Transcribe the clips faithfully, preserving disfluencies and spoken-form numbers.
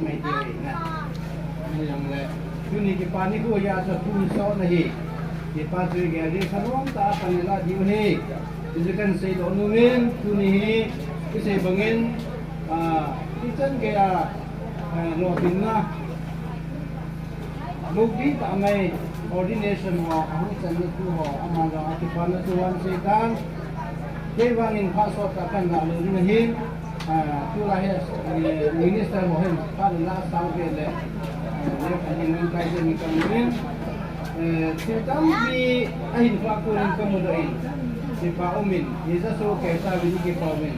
Mai ti na. Ni jong le. Tuni kipa nikho a chu tuni so na hi. Kipa chu ge ri sa nom ta pa ni la diu hi. Ti chu kan seidoh nom in tuni hi. Kisei bangin. Ah, ichan gei a. Ah, lo tin na. Lukdi ta mai ordination ho, ahung channa thu ho, ama jong a kipana thu ahin sei tan. Kei vangin phat sot tah kahin lah lou ding ahin, ah, tulai hi, eh, minister ho hin phat la sang ve le, eh, le kan in kai je ni kan in, eh, thil tampi ahin pha ko in kamu doh in, kipa um in, Jesu Christa vin kipa um in.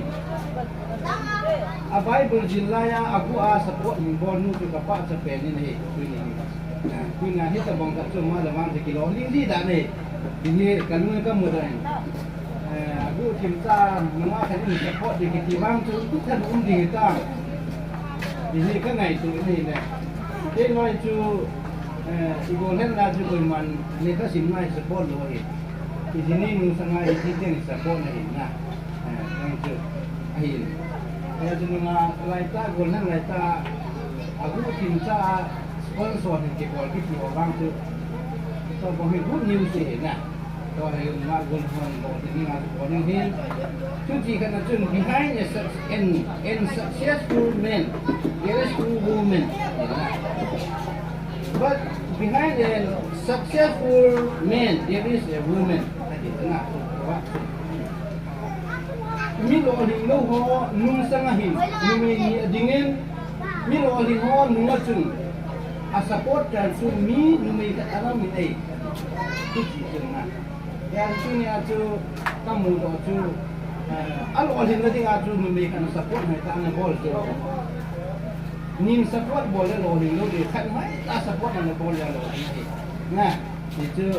A Bible jil lai a, a gu a support hin bol nu chu ka pachat pen in ahi, tuni hi. Tuni a hitabang khat chu ama le vang chu kilolhing ji dan ahi. Ti hi ka nu ka mu dan. Eh, a gu thim cha nunga khat in support ding kiti vang chu tu khat um ding ta. Ti hi ka ngaito in ahi le. Kei noi chu, eh, i golheng la chu koiman lekha sim ngai support lou ahi. Ti hi ni nu sanga i ti teng support na hi na. Eh, vang chu. Ahi. Eh, chu nunga lai ta, golheng lai ta, a gu thim cha, sponsor hin kibol kiti ho vang chu. Tua bang hi good news hi na. Tua hi nunga golheng bol ti ni nga bol ni hin. Chu ti kana chun behind a suc-, an, an successful man, there is two women. But behind a successful man, there is a woman. Ati na. Mi lolhing lou ho nungsang a hin, numei ni a dingin, mi lolhing ho nung a chun, a supporter chu mi numei khat ana um in ahi. Hichi chun na. Hijeh chun nia chu, ka mu doh chu, eh, a lolhing na ding a chu numei khat na support ngai ta ana bol chu. Nin support bol le lolhing lou ding, khat mai ta support ana bol le lolhing ahi. Na, hichu,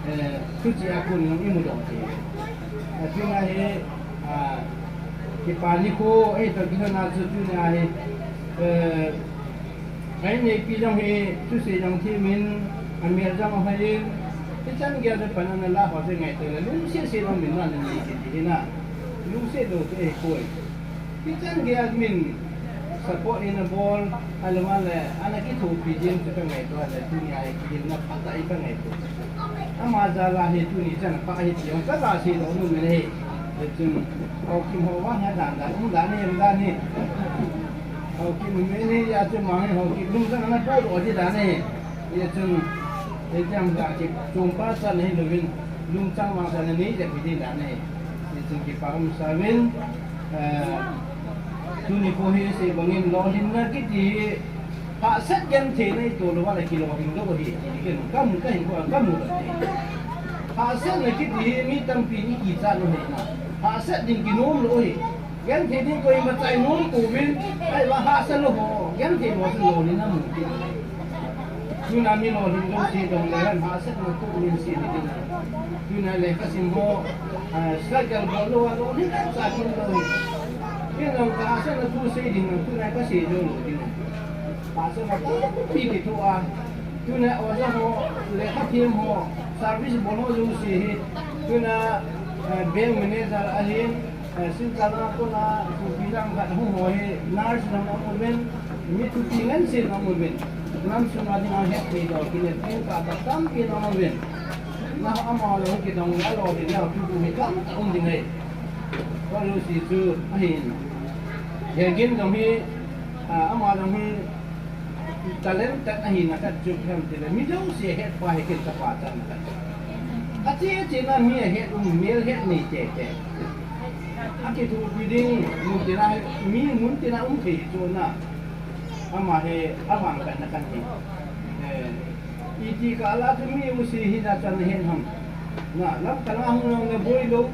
Eh, tuchi a kon jong i mu doh thei. Eh, tuna hi, ah, kipa nikho, eh, toh kilhon a chu tuna hi, eh, ka inneipi jong hi, thusei jong thimin, amel jong ahoi in, hichan geiya chu pan ana la ho chu ngaito le, lungset set lou min na nei kiti hi na. Lungset lou chu ahipoi. Hichan geiya min support in abol, ahilou le, ana kithopi jing chu ka ngaito le, tuni a hi kihilna phatah hi ka ngaito. Ama jal a hi tuni chan pha hi ti jong ka ga sei lou nom in ahi. Hichun, Haokip ho vang hi dan dan, um dan hi, um dan hi. Haokip mi ni a chu mang hi Haokip lungchang ana po doh ji dan hi. Hichun, hichun ga kichom pa chan hi louvin, lungchang vang chan nei jep hi dan hi. Hichun kipa um sauvin, Eh, tuni kho hi sei bangin lolhinna kiti hi hahsat genthei nei to lou a le kilolhing lou hi, ti ken ka mu ka hin ko ka mu. Hahsatna kiti hi mi tampi i kichat lou hi na. Hahsat ding kinom lou hi. Genthei ding koima chai nom pouvin, ahivang hahsat lou ho, genthei lou chu lolhinna mu kiti. Tuna mi lolhing lou ti dong le, hahsatna tu min si ni ding. Tuna lekha sim ho, ah, struggle bol lou a lolhing a cha kin lou. Ken jong ka hahsatna thu sei ding, tuna ka sei jou lou ding. Hahsatna tampi kithoa. Tuna oja ho, lekha them ho, service bol ho jouse hi. Tuna, ah, bank manager ahin, Eh, Silchar a kona, thupi lang khat hung ho hi, nurse lam aum uvin, mi thupi ngen sin aum uvin. Nam sunga dinga het thei lou, kile peng ka ta tampi aum uvin. Na ama lou kidong a lou ding, na thupi mi tamtah um ding ahi. Ko lou si chu ahin. Hegin jong hi, ah, ama jong hi, Talented ahina khat chu khem tile, mi jouse het pa hi ken ka pachat na khat. Ache ache na mi ahet um, mel het nei tete. Akithopi ding, mun tina hi, mi mun tina um thei chu na. Ama hi, avang khat na khat hi. Eh, iti kah la chu mi u si hi na chan hen ham. Na, lam kah la hung na boi lou.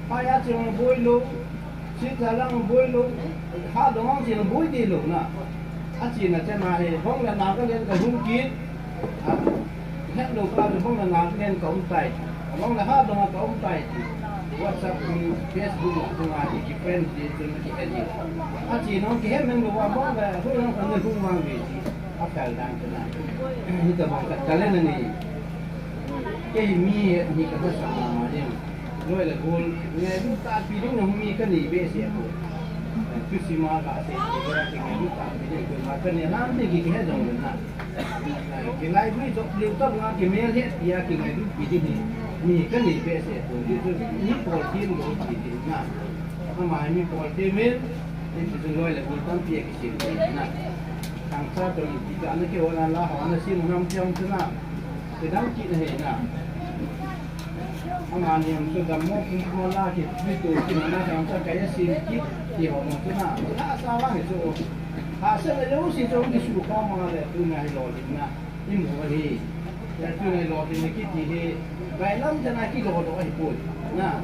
Phai a chu na boi lou. Silchar lang boi lou, Haldong a cheng boi ding lou na. Achena chena hi, bang le Nagaland ka lhung kit. A, het lou ka, bang le Nagaland ka um tai. Bang le Haldong a ka um tai. WhatsApp, Facebook a, tung a, ki friend, ki tung, ki add. Achena kihe men lou a, bang le, hui lang ka lhung mang ve. Aphel dan chena. Hitabang ka talent ani. Kei mi, mi ka sa ma ma ding. Loi le gol, nge ding tahpi ding na hung mi ka nei behseh a ko. Kisima ka se, kingailut ta, kini ko ma ka ne lam te ki he jong na. Kingailut jong liu ta ma ki mel he tia kingailut pi ding hi. Mi ka ni pe se ko, ni ko tin lo pi ding na. Ama mi ko te min, ni tu loi le ko tam pi ki sin na. Tang sa to ni ka na ke wala la ha na sin nam tiang tu na. Ke dang ki na he na. Amani jong chu dammo pum pum a la kit, mi tu kin na jong chu kei a sin kit, ti ho jong chu na, la sa vang chu. Hahsatna jouse chu kisu khom a le tuna hi lolhinna i mu ahi. Ya tuna hi lolhinna kiti hi, bailam chan a kilolhin ahipoi. Na,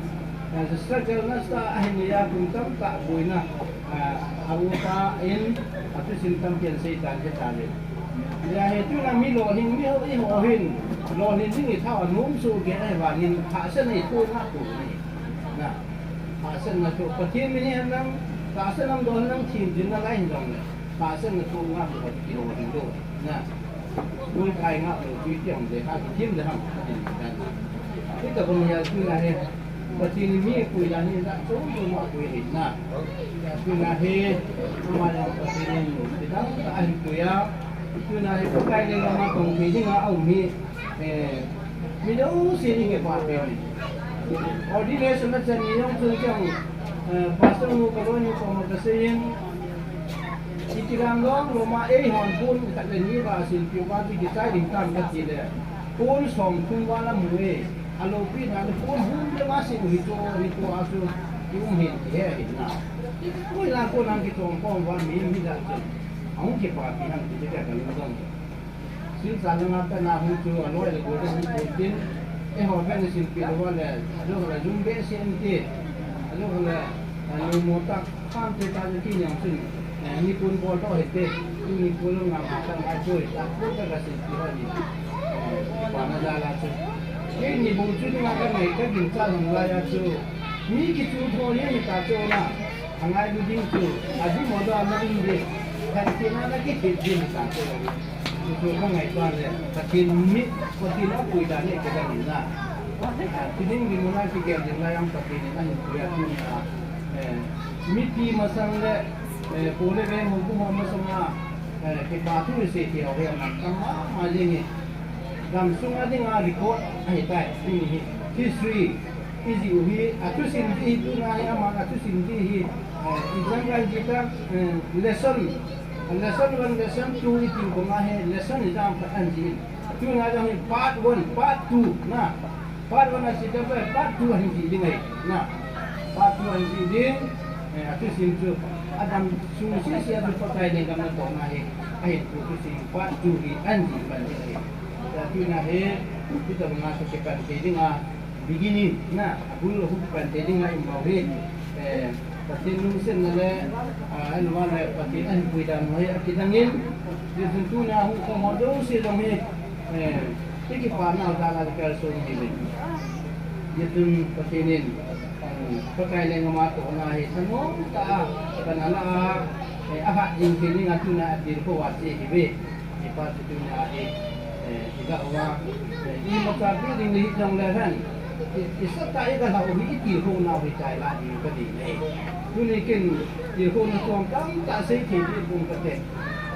eh, struggle na sa ahin ya kum tamtah boina. A, a upa in, a thusim tampi an sei tan, he tan le. Ya he tuna mi lolhin, mi ho, i ho hin, lolhin ding i thao a nom soh kei ahivangin, hahsatna i thou ngah tou ahi. Na, hahsatna chu, Pathen min hi hen lang, tahsa lam don lang, thim din na lai hin jong le, hahsatna thou ngah tou, kilolhin lou. Na, School kai ngah lou, tui tiang le, kha ki thim le ham, ka din dan. Hita bang ya tuna hi, Pathen in mi pui dan hi, dan chom chom a pui hi na. Ya tuna hi, ama jong Pathen in, ti dang ta ahin pui a. Tuna hi, Pakai le gam a tong thei ding a um hi, eh, mi jouse ni kipah pen. Ordination a chan ni jong chun chang, eh, Pastor nu ka loi nu koma ka sei in, Iti lam long lom a eihon pon khat le ni va sin piu va ti kichai ding tam kati le. Pon som thum val amu e. Alopi na le pon hum le va sin hi chu, hi chu a chu. Ki um hin ti he hin na. Koi la ko nang kichom khom va mi mi da chu. Ahung kipapi ham ti te ka lung dong. Silsa langa pena hung chu aloi le gol hung chu tin, eiho pen silpi lou le, alou le jum behseh in ti, alou le, eh, numo tak, khamte ta chu ti niang chun, eh, nikun bol to hite, nikun lou ngam ha ta ngai choi, ta ko ta ka silpi ho ni, eh, pa na jal a chu. Kei ni bung chu ni ma ka ngai ka gin cha hung lai a chu, mi kichu tho ni ta chu na. Angailu ding chu, adimmo doh a na um ding, khantina na kithip ding ta chu. Chu ka ngaito le, Pathen mi, Pathen apui dan hi kidang in na. Ah, thi ding ding mun a kigel ding lai a Pathen in ahin pui a tuni a. Eh, mipi masang le, eh, pu le veng houbung ho masang a, eh, kipa thu isei thei ho hi aman tam mama jeng e. Gamsung a ding a record ahitai, tuni hi. History. Iji u hi, athusim ji hi tuna hi, aman athusim ji hi, eh, ijang kan ji ta, eh, lesson, lesson one, lesson two iti u banga hi, lesson ijang khat an ji in. Tuna jong hi part one, part two, na. Part one a si ta pa, part two an ji ding ahi, na. Part two an ji ding, eh, athusim chu, adam sung sese a chu Pakai lenggam natohna hi, ahin thu thusim part two hi an ji pan ding ahi. Tuna hi, hitabanga chu kipan thei ding a, beginning, na, abul a hung pan thei ding a i um u hi, eh, Pathen lungsetna le, ah, anuva le Pathen ahin pui dan u hi, akidang in, Jesu tuna hung khom ho jouse jong hi, eh, i kipana u dan a kalson hi ve. Jesu Pathen in, um, Pakai lenggam a tohna hi, thanom tah a, kana la a, eh, ahat jing thei ding a tuna atil khou a che hi ve. Ipa chu tuni a hi, eh, iga uva, eh, imacha building hi jong le hen, i, isat a iga lhah u hi itilkhouna u hi chai la ding kadei e. Tuni kin tilkhouna chom tamtah sei thei ding pum kate.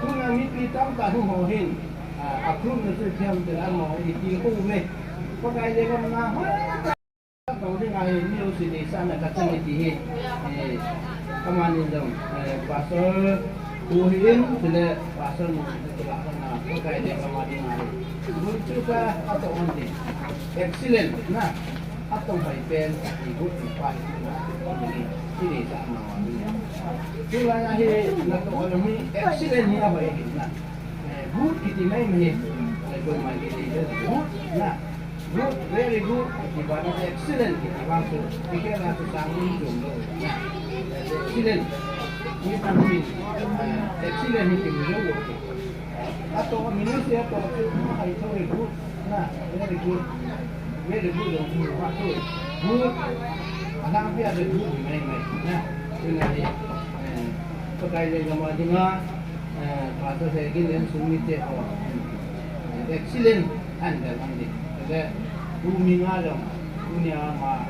Tuna mipi tamtah hung ho hin, ah, approve na chu thiam te la mo itilkhou me. Pakai lenggam na ho. Tong ding ahi, mi jouse deisahna kachan e ti hi, eh, amani jong, eh, Pastor Pu hi in, chule Pastor Nu hi in, chule kana, Pakai lenggam a ding ahi. Mun chu ka, atong an ti. Excellent, na. Atong hoi pen, i good, i pa, i na, i deisah ma wa ni. Tulai ahi, natong an hi, excellent hi ahoi hi, na. Eh, good kiti mai mai hi, eh, koi mai kiti, good, na. Good, very good, kiti vang, excellent, kiti vang chu, kiti vang chu sang in jom lou. Excellent. Ni tan pin, eh, excellent ni kiti lou. Atoh, ministry atoh chu, ma hai chu good, na, very good. Very good, jom chu, ma chu. Good. Alang pia the good, mai, mai, na. Chu na ni, eh, Pakai lenggam a dinga, eh, Pastor Hegin insung mite ho. Eh, excellent. An da lang di. Le, bu mi nga jong, bu ni ama,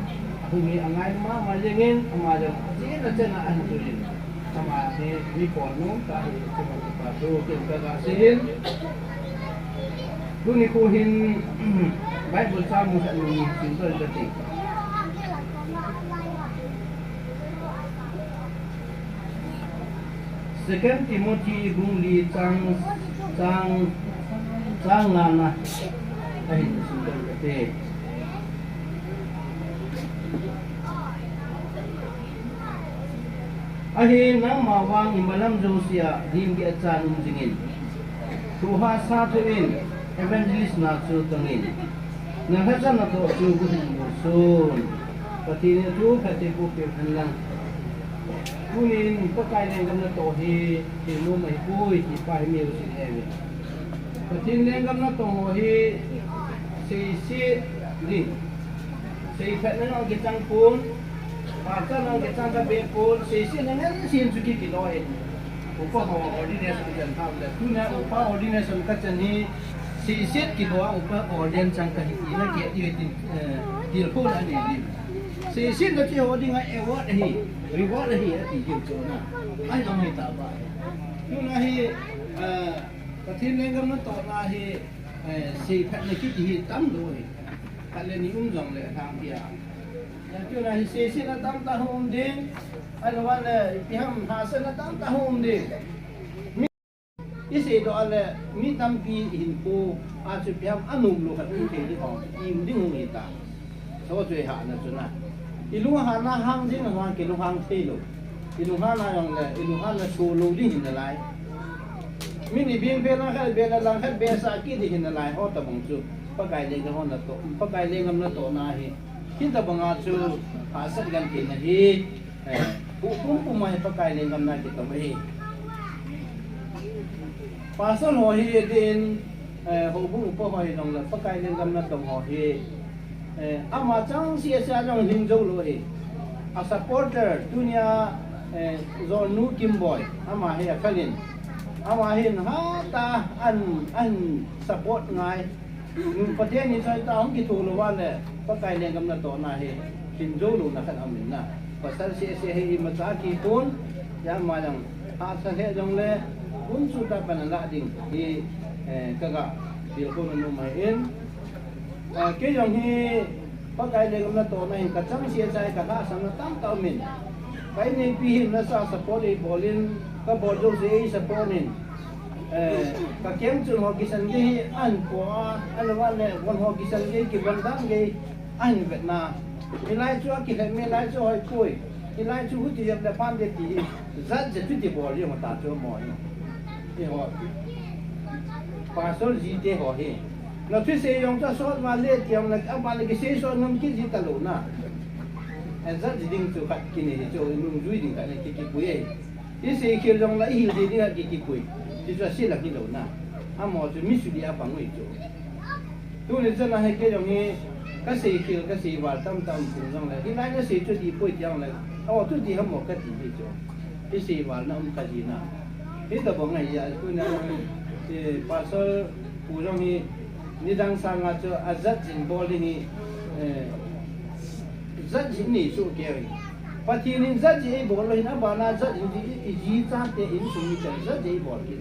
bu mi angai mama jengin, ama jong, chena chena an tuin. Ama hi mi pol nu ta hi, chuma pa tu kin ka ga sin. Tuni khu hin Bible chang mu sa ni sin to ka ti. Second Timothy bung li chang, chang, chang nga na. Ahin sin to ka ti. Ahin nangma vang imalam jousea, lim gei a chan um jingin. Thu hahsa thouvin, evangelist na chu tongin. Na lhacha natoh chu guhin musun. Pathen in thu phatthei boh peh hen lang. Tunin Pakai lenggam natoh hi, thil nom ahipoi, ti pa hi mi u sin he ve. Pathen lenggam natong ho hi, seiset ding. Seiphatna jong kichang pon, pachatna jong kichang kha be pon, seisetna ngen sen chu ki kilo e. Upa ho ordination ka chan tha le. Tunia upa ordination ka chan hi, seiset kilo a upa ordain chang ka hi ti na ke ti ve tin, eh, tilkhouna nei ding. Seisetna chu ho dinga award ahi, reward ahi, ati diu chu na. Ahi jong hi ta ba. Tuna hi, eh, Pathen lenggam natohna hi, eh, seiphatna kiti hi tamlou ahi. Khat le ni um jongle lhang tia. Tuna hi seisetna tamtah hung um ding. Ahilou le, ipi ham hahsatna tamtah hung um ding. Mi, isei doh le, mi tampi hinkho a chu ipi ham anomlou khat um thei ding hung, i um ding hung hi ta. Chu chu i hahna chu na. I lunghanna hang jing a hung kilunghang thei lou. I lunghanna jong le, i lunghanna so lou ding hi nalai. Min i beng be lang khat, be la lang khat, be sa kit ding hi nalai, ho tabang chu. Pakai lenggam ho natoh, Pakai lenggam natohna hi. Hitabang a chu, hahsat kan ti na hi. Eh, pu pum pum a hi Pakai lenggam na kitong ahi. Pastor ho hi din, eh, houbung upa ho hi jong le Pakai lenggam natong ho hi, eh, ama chang seh seh a jong hing jou lou hi. A supporter, tunia, eh, John Nu Kimboi, ama hi a kalin. Ama hin hatah a an, an support ngai. Nu Pathen ni choi ta hung kitho lou va le, Pakai lenggam natohna hi, hin jou louna khat aum in na. Pasal seh seh hi imacha kipon, ya ma jong, hahsa le jong le, kun chu ta pan la ding, hi, eh, ka ga, bil ko nu mai in. Ah, kei jong hi, Pakai lenggam natohna hin ka chang seh seh a ka hahsatna tamtah um in. Ka inneipi hin nasa support ei bol in, ka bol jouse ei support in. Eh, ka keng chun ho kisan gei hi ahin po a, ahilou le von ho kisan gei kivon dan gei ahin vetna. Hilai chu akilhem, hilai chu hoi poi. Hilai chu huti jep le phan de ti hi. Jat jat chu ti bol jong ta chu mo hi. Ti ho. Pastor ji te ho hi. Na thusei jong chu asot val le ti jong le, aban le kisei sot ngam kit ji talou na. Eh, jat ji ding chu khat kinei hi chu, nungjui ding khat nei ki, kipui e. I seikhel jong le i hil ding ding a ki, kipui. Ti chu asei lang hilou na. Amaho chu mi sudi a pang ui chu. Tuni chan a hi kei jong hi ka seikhel, ka seival tamtah um jong le. Hilai na sei chu dipoi ti jong le. Amaho chu di ham mo ka ti hi chu. I seival na um ka ji na. Hitabang a hi a, tuna, eh, Pastor pu jong hi nidang sanga chu ajat jin bol ding hi, eh, jat jin nei chu kei hi. Pathen in jat jin ei bol lou hin abana jat jin i, i ji chate insung mi chan jat jin ei bol kit.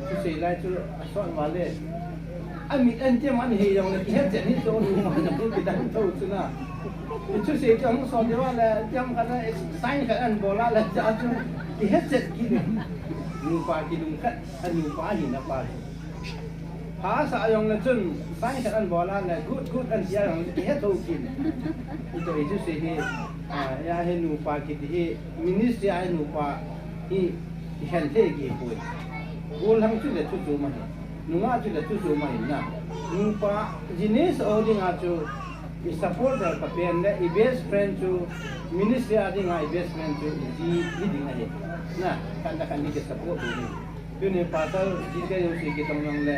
Chu sei lai chu asot val le. Amit an tiam an hei jong le kihet chen hi chu nu ma na pu kidang tho chu na. Chu sei chu hung sot deu a le tiam khat a sign khat an bol a le cha chu kihet chen kit. Nupa kilung khat, a nupa hin apa. Hahsa jong le chun sign khat an bol a le good good an ti a jong le kihet tho kit. Ito i chu sei hi, ah, ya hi nupa kiti hi ministry a hi nupa hi kihen thei kipoi. Gollhang chu le chu chu ma hi. Nungah chu le chu chu ma hi na. Nupa ji nei sa o dinga chu i supporter ka pen le i best friend chu ministry a dinga i best friend chu i ji hi ding ahi. Na, khat le khat ni ki support ding hi. Tuni pastor ji te jong si kitong jong le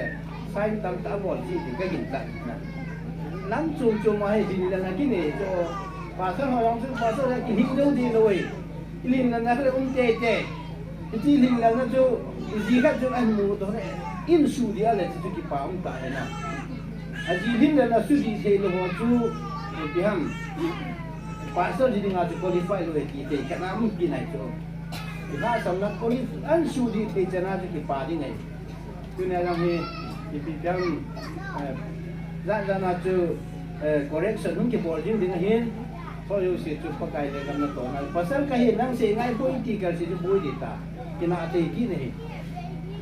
sign tamtah bol ji ding ka gingcha na. Lam chung chung ma hi ding le na kinei chu pastor ho jong chu pastor le kihing jong ding lou e. Lim na na le um tei tei. Hiti lhinglelna chu, ji khat chu ahin mu to le, in su dia le chu kipa um ta hi na. Aji lhinglelna su di thei lou ho chu, ipi ham. Pastor hi dinga chu qualify lou e ti thei khat na um kit nai chu. Ilhahsamna qualify, an su di thei chana chu kipa ding ahi. Tunia jong hi, ipi piang, eh, jat jat na chu, eh, correction hung kibol ding ding ahin. Kho jouse chu Pakai lenggam natohna. Pasal kahi nang sei ngai poi ti kal sei chu boi di ta. Kina thei kit ahi.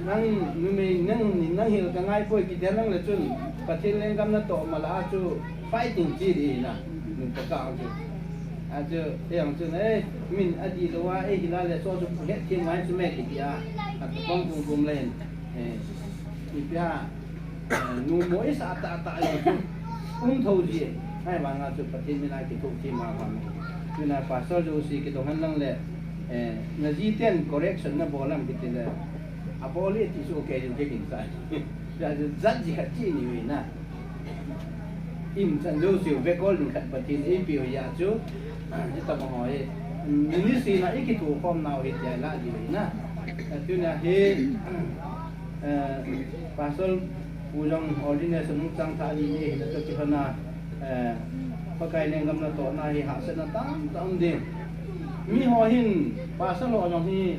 Nang numei nang, nang hil ka ngai poi kiti nang le chun Pathen lenggam natoh mala chu fighting chi di na. Nu pa ka ang chu. A chu, e ang chu, eh, min a di lou a, eh, hila le so chu het thim ngai chu me kiti a. A tu pang kum kum len. Eh, ipi a, eh, numo isa ta ta, eh, um tho ji, eh. Ahivanga chu Pathen mina kithopi ma ma. Mina pastor jouse kidong hen lang le, eh, na ji ten correction nabol am kiti le. Abol e ti chu okay, okay kin sa. Jat ji khat chi ni ve na. Im chan jouse vekol ding khat Pathen eipeh u ahi chu. Hitabang ho hi ministry na ikithokhom nau hi tia la di ahi na. Tunia hi, eh, Pastor pu jong ordination hung chang tha ni ni hina toh kihona, eh, Pakai lenggam natohna hi hahsatna tamtah um ding. Mi ho hin Pastor ho jong hi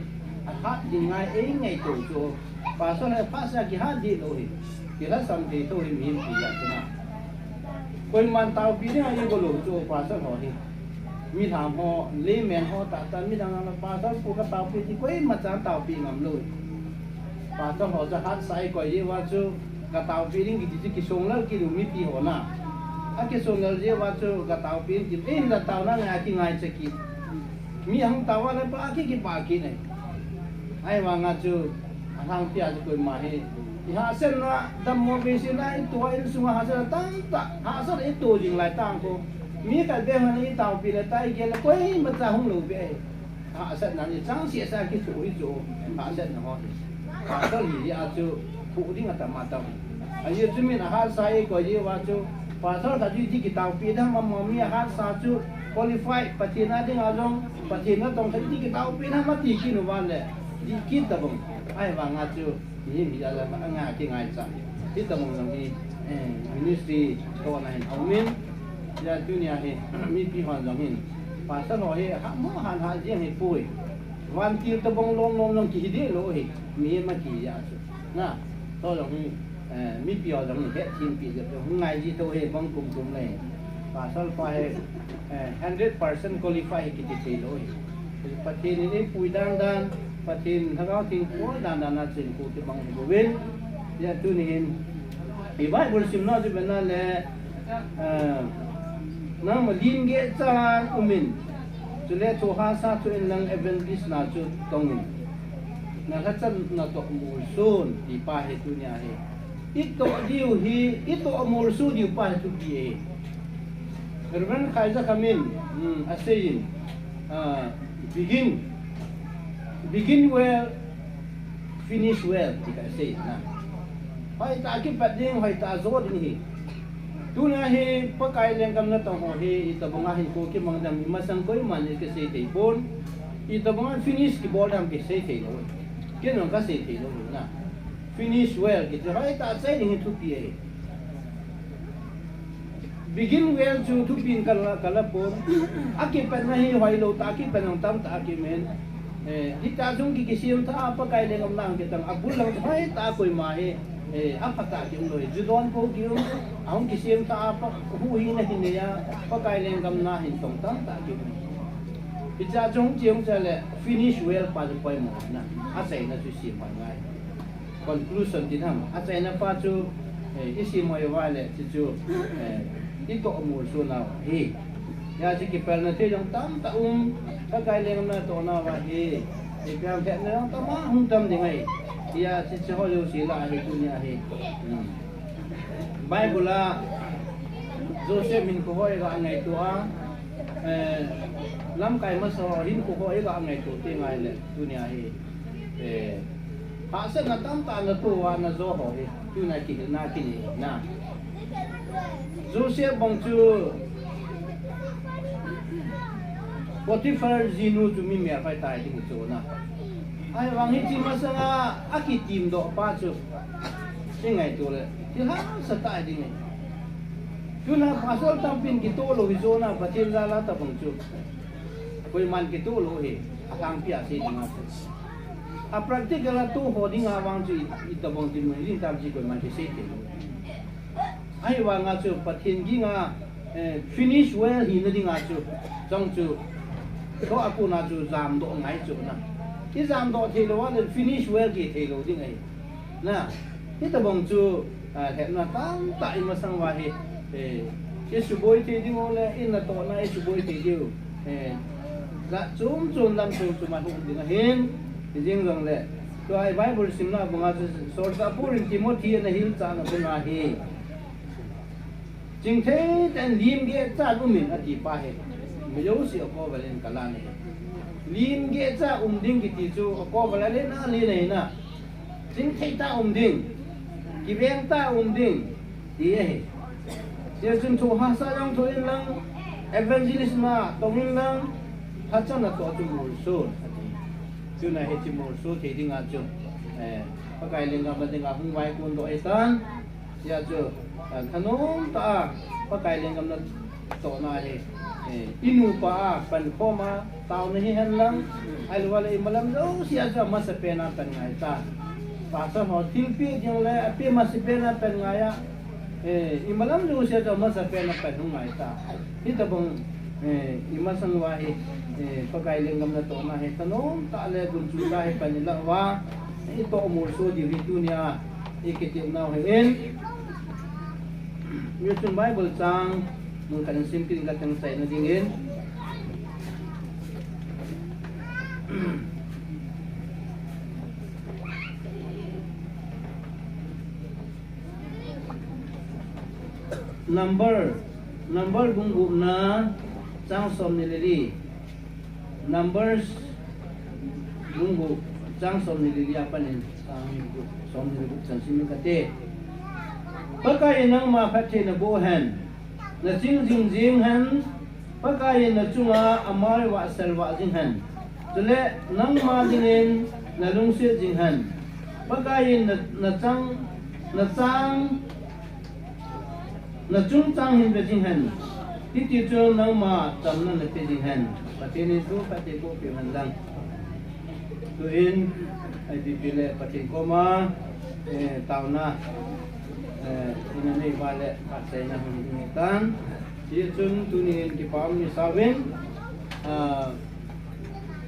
ahat ding ngai, eingaito chu. Pastor hi pastor kihat di lou hi. Kilhasam thei tho hi mihem ti jat chu na. Koiman taopi ding a ibol lou chu pastor ho hi. Milham ho, layman ho, tah tah midang a pastor pu ka taopi ti koima chan taopi ngam lou hi. Pastor ho chu hatsa eikoi jeh uva chu ka taopi ding kiti chu kisonglel kit u mipi ho na. Akisonglel jeh uva chu ka taopi ding ti, ei la taona ngai a kingaicha kit. Mi ahung tao a le pa ki, kipa kit ne. Ahivanga chu, alhangpi a chu koima hi. Ihahsatna, dammo behsehna, ito a insunga hahsatna tamtah, hahsatna ito jing lai tang ko. Mi khat beh hon itaopi le, tai gel le, koimacha hung lou beh. Hahsatna ni chang seh sa kithoh hi chu, hahsatna ho hi. Pastor hi a chu, thoh ding atam atam. Ajeh chu min ahatsa eikoi jeh uva chu, pastor khat chu iti kitaopi dam, amaho mi ahatsa chu qualify, Pathen a dinga jong, Pathen natong khat iti kitaopi dam ati kit uva le, di kit tabang. Ahivanga chu, mihem hi a jong anga kingaicha. Hitabang jong hi, eh, ministry tohna hin aum in, hijeh a tunia hi, mipi hon jong hin, pastor ho hi, ha mo han ha jeng hi poi. Vantil tabang lom lom jong kihi deh lou hi, mihem a kihi a chu. Na, to jong hi, eh, mipi ho jong hi, het thim pi jep jong, ngai ji to hi, bang kum kum le. Pastor pa hi, eh, hundred percent qualify hi kiti thei lou hi. Pathen in eipui dan dan, Pathen Lhagao Theng pu dan dan a chen ko kibang hi bouvin. Hijeh a tuni hin, i Bible simna chu bena le, eh, nangma lim geh chan um in. Chule thohhahsa chu in lang evangelist na chu tong in. Na lhachatna toh molson ti pa hi tunia hi. I toh diu hi, i toh molso diu pa hi thupi e. Reverend Khaizakham in, um, asei in, ah, begin, begin well, finish well, ti ka asei na. Hoitah a kipat ding, hoitah a jo ding hi. Tunia hi Pakai lenggam natong ho hi, itabang a hin ko kimang dam, imasang koiman ikisei thei pon. Itabang a finish kibol dam kisei thei lou. Ken jong kasei thei lou na. Finish well kiti, hoitah a chai ding hi thupi e. Begin well chu thupin kala, kala pon. Akipatna hi hoilou tah a kipat jong tamtah a kimen. Eh, hita jong ki, kisem tha a Pakai lenggam na hung kitong, abul lang hoitah a koima hi, eh, aphatah a kium lou hi. Ju don ko kium, ahung kisem tha a pa, huhhingna hi nei a, Pakai lenggam na hin tong tamtah a kium. Hicha jong chi jong cha le finish well pa chu poimo na. Achaina chu sim ngai. Conclusion ti nam, achaina pa chu, eh, i sim uva le, chu chu, eh, i toh molso nau hi. Hijeh a chu kipelna thei jong tamtah um, Pakai lenggam natohna uva hi. Ipi ham hetna jong tamtah hung tam ding ahi. Hijeh a chu chu ho jouse lah a hi tunia hi. Hmm. Bible a Joseph hinkho ho iga ngaito a, eh, lamkai masa ho hinkho ho iga ngaito teng ahile tunia hi, eh, hahsatna tamtah natoh uva najo ho hi, tuna kihilna kinei na. Joseph bang chu Potiphar jinu chu mi melhoi tai ding chu na. Ahivang hiche masanga akitimdoh pa chu i ngaito le, thil hahsa tai ding ahi. Tuna pastor tampin kitoh lou hi jona Pathen jal a tabang chu. Koiman kitoh lou hi, alhangpi a sei dinga chu. A practical a toh ho dinga vang chu i, itabang dinmun ding tam chi koiman kisei thei lou. Ahivanga chu Pathen ginga, eh, finish well hina dinga chu, chang chu, toh a kona chu jamdoh ngai chu na. I jamdoh thei lou a le finish well kithei lou ding ahi. Na, hitabang chu, ah, lhepna tamtah i masang uva hi, eh, i suboi thei ding u le, i natohna i suboi thei diu. Eh, la chom chom lam chom chom a hung ding ahin, i jing jong le. Tua i Bible simna banga chu, Solchah Paul in Timothy ana hilchahna banga hi. Chingthei tah in lim geh cha um in ati pa hi. Mi jouse a covenant kalan ahi. Lim geh cha um ding kiti chu a covenant a len a len ahi na. Chingthei tah um ding. Kiveng tah um ding. Ti ahi. Tia chun thohhahsa jong thoh in lang. Evangelist na tong in lang. Hahsa natoh chu molso. Ati. Tuna hiche molso thei dinga chu. Eh, Pakai lenggam a dinga hung vaikon doh ahitan. Hijeh chun, ah, thanom tah a, Pakai lenggam natohna hi, eh, i nupa a, pankhom a, taona hihen lang, ahilou le i malam jouse a chu amasapen a pan ngai ta. Pastor ho thilpeh ding le, apeh masapen a pan ngai a, eh, i malam jouse a chu amasapen a pan hung ngai ta. Hitabang, eh, i masang uva hi, eh, Pakai lenggam natohna hi, thanom tah le gunchu tah hi pan ilah uva, i toh molso diu hi tunia, i kitilnau hi in. Hichun Bible chang mun khat in sim kit inge, ka chang chaina dingin. Number, Number bung gupna chang somni le li. Numbers bung gup chang somni le li a panin, somni le gup chan sim kate. Pakai in nangma phatthei naboh hen, naching jing jing hen, Pakai in nachunga amai vahsel vah jing hen. Chule nangma dingin nalungset jing hen. Pakai in na, nachang, nachang, nachungchang hin ve jing hen. Hiti chun nangma chamna nape jing hen. Pathen in thu phatthei boh peh hen lang. Tuin, ipi pi le Pathen koma, eh, taona, eh, ina nei uva le phatchaina hung hi tan. Hichun tunin kipa um nisa uvin, ah,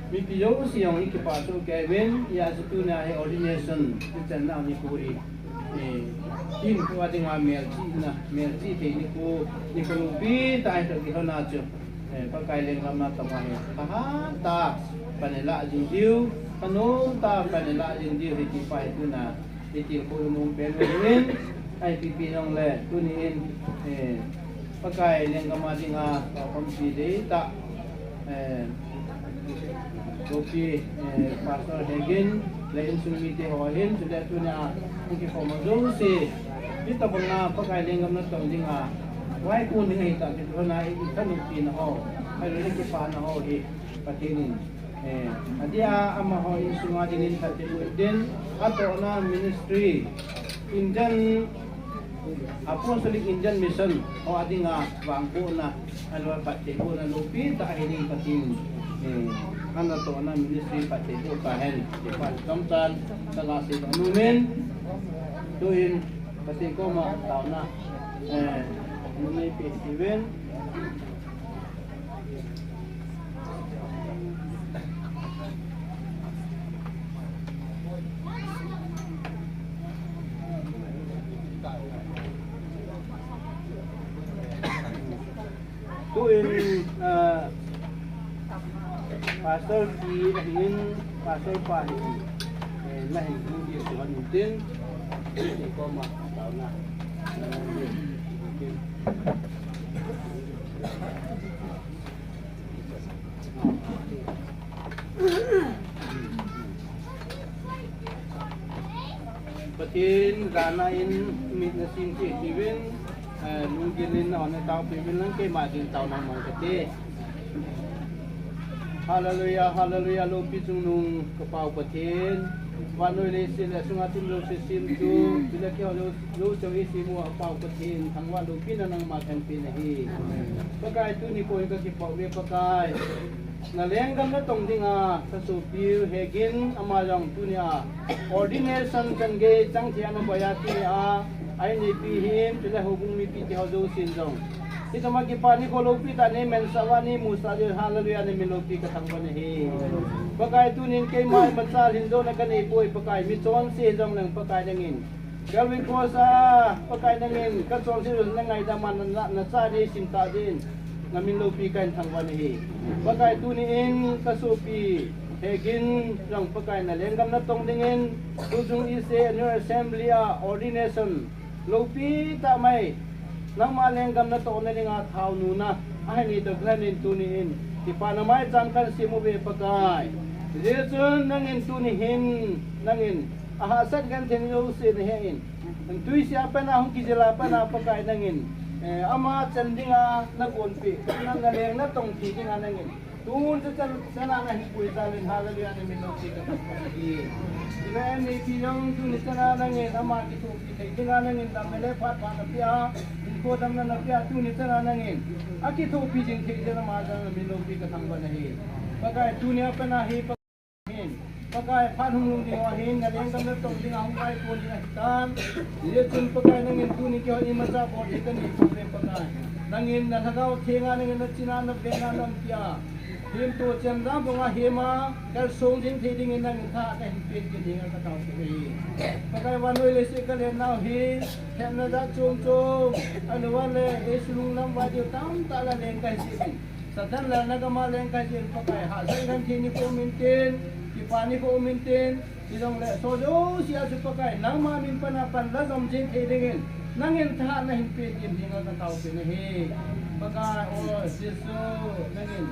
mipi jouse jong i kipah soh kei uvin, hijeh chun tunia hi ordination, i channa nikho hi, eh, hinkho a dinga melchihna, melchih thei nikho, nikho loupi tah ahi toh kilhona chu, eh, Pakai lenggam natong a hi, thahat tah a pan ilah jing diu, thanom tah a pan ilah jing diu hi ti pa hi tuna, i tilkhou nom pen uvin, ipi pi jongle, tunin, eh, Pakai lenggam a dinga, ka pampi dei tah, eh, Loupi, eh, Pastor Hegin, le insung mite ho hin, chule tunia, hung kikhom jouse, hitabanga Pakai lenggam natong dinga, vaikon ding ahi tah, kiti ho na, i thanoppi na ho, ahilou le kipana ho hi, Pathen in, eh, adia amaho insunga dingin phatthei boh in tin, atohna ministry, Indian, Apostolic Indian Mission ho a dinga vangbohna, ahilou le phatthei bohna loupi tah ahi ding Pathen in, eh, anatohna ministry phatthei boh tahen, ti pa chomchan kaga seidoh nom in, tuin Pathen koma taona, eh, neipe uvin. Tuin, ah, Pastor pi ahin, Pastor pa ahin, eh, nahin hung diu chu ahin tin, koma taona. Pathen jana in mit nasim cheh uvin, eh, lunggel in nahon natao peh uvin lang keima ding taona mang kate. Hallelujah, hallelujah, loupi chungnung ka Pa u Pathen. Vannoi leiset le asunga timi jouse semtu, chule keiho jou, jouse hi semu a Pau Pathen, thangvah loupina nangma kahin pe nahi. Pakai tuni nikho hi kakipah uve Pakai. Na lenggam natong dinga, kasopiu Hegin, ama jong tunia ordination chan gei chang thei ana boi a tunia, a inneipi hin, chule houbung mipi keiho jousen jong. Hiche ma kipa nikho loupi tah neimansah uva neimusah jeh un hallelujah namin loupi kathangvah nahi. Pakai tunin keima imacha lhin jona kanei poi Pakai, michonse hijongleng Pakai nangin Calvary Cross a Pakai nangin kachonse jong nangaidam a na, na, nacha neisim tah jeh in namin loupi kahin thangvah nahi. Pakai tunin kasopi Hegin jong Pakai na lenggam natong dingin tuchung East Asia Annual Assembly a ordination loupi tah mai, nangma lenggam natohna dinga thaonuna ahin nei toh kilhonin tunin kipana maicham kahin sem uve Pakai. Hijeh chun nangin tuni hin, nangin ahahsat genthei jouse nahen, twisih a pat a hung kijil a pat a Pakai nangin, eh, ama chan dinga nagonpeh, na, naleng natong thei dinga nangin tun chu chan, chan a nahin puijal in hallelujah namin loupi kathangvah nahi. Chule inneipi jong tuni chan a nangin ama kithopi thei dinga nangin dam le phat pha napeh a, hinkho damna napeh a, tuni chan a nangin akithopi jing thei dinga ama jong namin loupi kathangvah nahi. Pakai tunia pat a hi Pakai hin, Pakai phat hung lhung ding uva hin, na lenggam natong dinga hung vaikon ding ahitan. Hijeh chun Pakai nangin tuni keiho imacha bol thei kanei pouve Pakai. Nangin na Lhagao Thenga nangin nachin a naven a naumpi a, hemto chemjam banga hema kalsong jing thei dingin nangin tha kahin pen ding dinga katao kit ahi. Pakai vannoi leiset kalennau hi, themna jat chom chom, ahilouleh eisulung lam vai diu tamtah la leng kahi jeh in, Satan lalna gam a leng kahi jeh in Pakai hahsat genthei nikho um intin, kipa nikho um intin, hijongle soh jouse a chu Pakai nangma min pan a pan la jom jing thei dingin nangin thahatna hin pen ding dinga katao kit nahi. Pakai o Jesu, nangin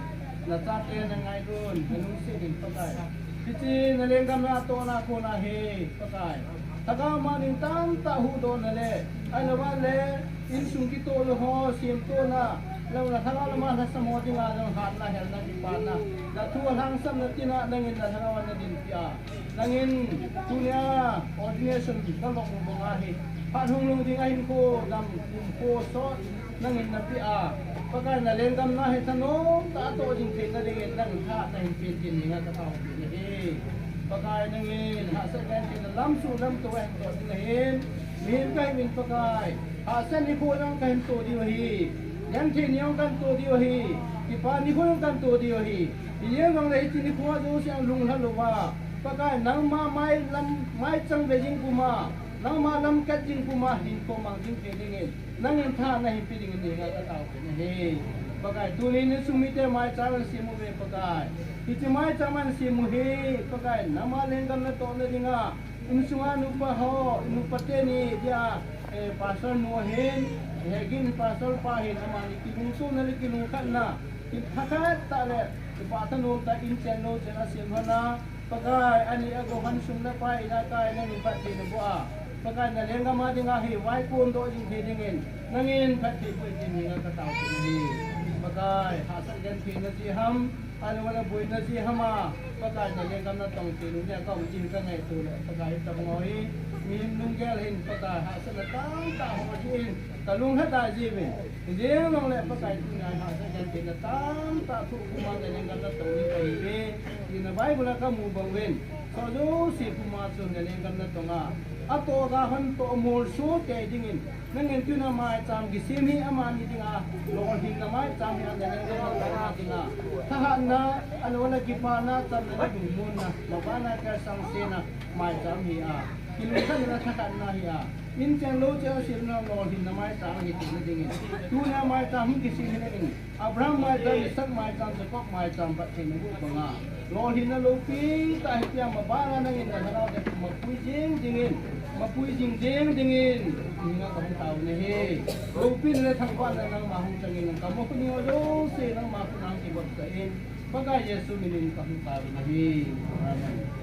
nachate nangailun, nalungset in Pakai. Hiche na lenggam natohna kona hi Pakai, Lhagao ma ding tamtah huhdohna le, ahilouleh insung kitoh lou ho semtohna, ahilouleh Lhagao lama lhasam ho dinga jong hatna, helna, kipana, na thu alhangsamna tina nangin na Lhagao a nadinpeh a, nangin tunia ordination kalong u banga hi phat hung lhung ding a hinkho dam, kumkho sot nangin napeh a, Pakai na lenggam na hi thanom tah a toh jing theina dingin nangin thahatna hin pen ding dinga katao kit nahi. Pakai nangin hahsat gentheina lamsuh lamto ahin toh ding ahin, mihem kahiuvin Pakai, hahsat nikho jong kahin toh diu ahi, genthei ni jong kahin toh diu ahi, kipa nikho jong kahin toh diu ahi. Hijeng jongle hiche nikho jouse a lunglha louva Pakai nangma mai lam, maicham ve jing puma, nangma lam kat jing puma hinkho mang jing thei dingin nangin thahatna hin pe dingin nei dinga katao kit nahi. Pakai tunin insung mite maicham ahin sem uve Pakai. Hiche maicham ahin sem u hi Pakai nangma lenggam natohna dinga, insunga nupa ho, nupa teni dia, eh, pastor nu ahin, Hegin pastor pa hin amani kilungtona le kilungkhatna, kilungkhat tah le, kipah thanom tah in chen lou chen a sem lhon a, Pakai, ani a gohan sum le pai, ina kai, nangin phatthei naboh a, Pakai, na lenggam a dinga hi vaikon doh jing thei dingin nangin phatthei boh in ding dinga katao kit nahi. Pakai, hahsat gentheina jeh ham, ahilouleh boina jeh ham a, Pakai, na lenggam natong thei nu nia kahung ding kangaito le, Pakai, hitobang ho hi mihem lunggel hin, Pakai, hahsatna tamtah ho jeh in kalung lhadai jiuvin. Hijeng jongle Pakai tunia hahsat gentheina tamtah thoh puma na lenggam natong ding kahiuve. Tina Bible a kamu bang uvin, soh jouse puma chu na lenggam natong a, atoh ga hon toh molso tei dingin, nangin tuna maicham kisem hi amani dinga lolhinna maicham hi a, na lenggam natong a dinga thahatna, ahilouleh kipana, chamna le lungmonna, mabana, kalsang sena maicham hi a, kilungkhatna, thahatna hi a, in chen lou chen a semna, lolhinna maicham hi theina dingin, tunia maicham hung kisem hi nangin Abraham maicham, Isaac maicham, Jacob maicham phatthei naboh banga, lolhinna loupi tah hi tia, mabana nangin na Lhagao te mapui jing dingin, mapui jing jing dingin, nei dinga kahung tao nahi. Loupina le thangvahna nangma hung changin, kamu khut ni ho jouse nangma khut a hung kivopsah in, Pakai Jesu minin kahung tao nahi. Amen.